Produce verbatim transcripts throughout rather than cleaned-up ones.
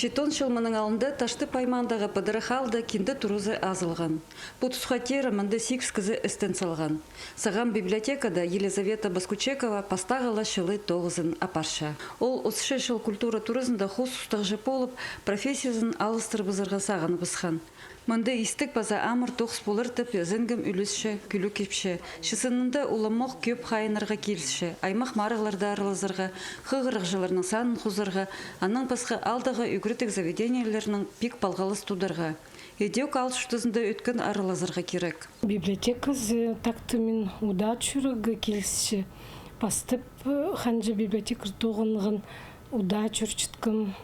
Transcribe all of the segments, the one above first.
Читон чыл мының алнында Таштып аймаандағы Пыдырах аалда кинде туразы азылған. Пу тусха теере мында сигіс кізі істен салған. Сағам библиотекада Елизавета Баскучекова пастағы ла чылы тоғызын апарча. Ол отыс чыл культура туразында хоос устағҷы полып, профессиязын алыстырыбызарға сағыныбысхан. Мында истіг паза амыр тоғыс полар тіп, зінгім ӱлесче, кӱлӱк ипче. Че сынында уламох кӧп хайынарға килісче, аймах марығларда аралазарға, хығырығҷыларның санын хозарға, аннаң пасха аалдағы ӱгредіг заведениелернең пик палғалыс тударға. Идӧк аал чуртазында ӧткін аралазарға кирек. Библиотеказы так-то мин удаа чӧрерге килісче. Пастап, э, ханҷа библиотекарь тоғынған удаа чӧрчеткем.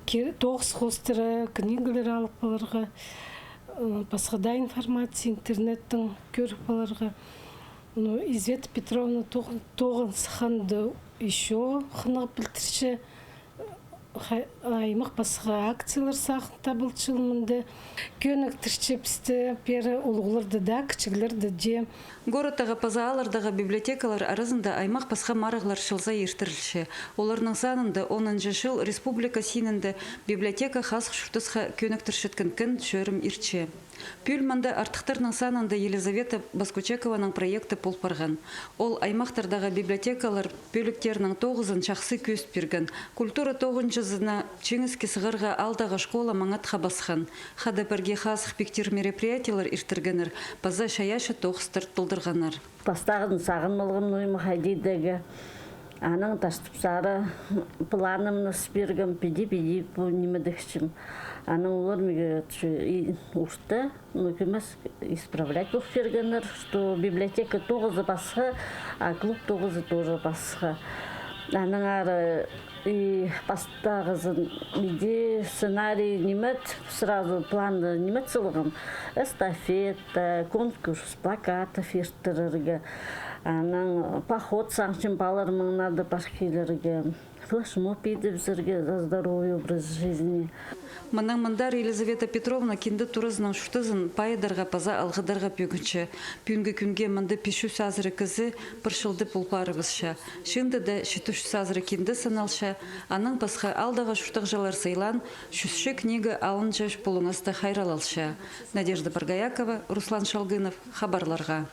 Ки-, тоғыс хоостыра книгалар алып аларға, э, пасха даа информация интернеттең кӧріп аларға. Ну, Извета Петровна тоғ-, тоғын сыхханда ещё хынығ пілдірче, ха-, аймах пасха акциялар сағын табылча мында. Кӧніктірче пісті пеер улуғларны даа, кічіглерні дее. Городтағы паза ааллардағы библиотекалар аразында аймах пасха марығлар чыл сай иртірілче. Оларның санында онынҷы чыл республика синінде библиотека хазых чуртасха кӧніктірчеткен кін чӧрім иртче. Пӱӱл мында артыхтарның санында Елизавета Баскучекованың проекті пол парған. Ол аймахтардағы библиотекалар пӧліктерінің тоғызын чахсы кӧзіт пирген. Культура тоғынҷызына чиңіске сығарға аалдағы школа маңат хабасхан. Хада пірге хазых пиктер мероприятиелер иртіргеннер, паза чайаачы тоғыстар толдырғаннар. Пастағыда сағынмалғам, ну, ниме хайди дее. Анаң Таштып сари планымны сыбирғам, піди, піди, пу ниме дегенчем. Анаң олар мағаа, че, и, орта, ну, кӧмес исправлять полып пиргеннер, что библиотека тоғызы пасха, а клуб тоғызы тоже пасха. Анаң ары и пастағызын иди сценарий ниме ит, сразу планны ниме ит салғам. Эстафета, конкурс плакатов иртірерге. Анаң поход сағынчам, палаларымнаң надо пар килерге. Флешмоб идібізерге за здоровый образ жизни. Мыннаң мындар Елизавета Петровна кинде туразының чуртазын пайыдарға паза алғыдарға пӧгінче. Пӱӱнгі кӱнге мында пис чӱс азыра кізі пір чылда пол парыбысча. Чыындыда читі чӱс азыра кинде сыналча. Анаң пасха аалдағы чуртағҷылар сыйлаан, чӱсче книга алынча, пулуңас та хайраллалча. Надежда Боргоякова, Руслан Шалгынов, хабарларға.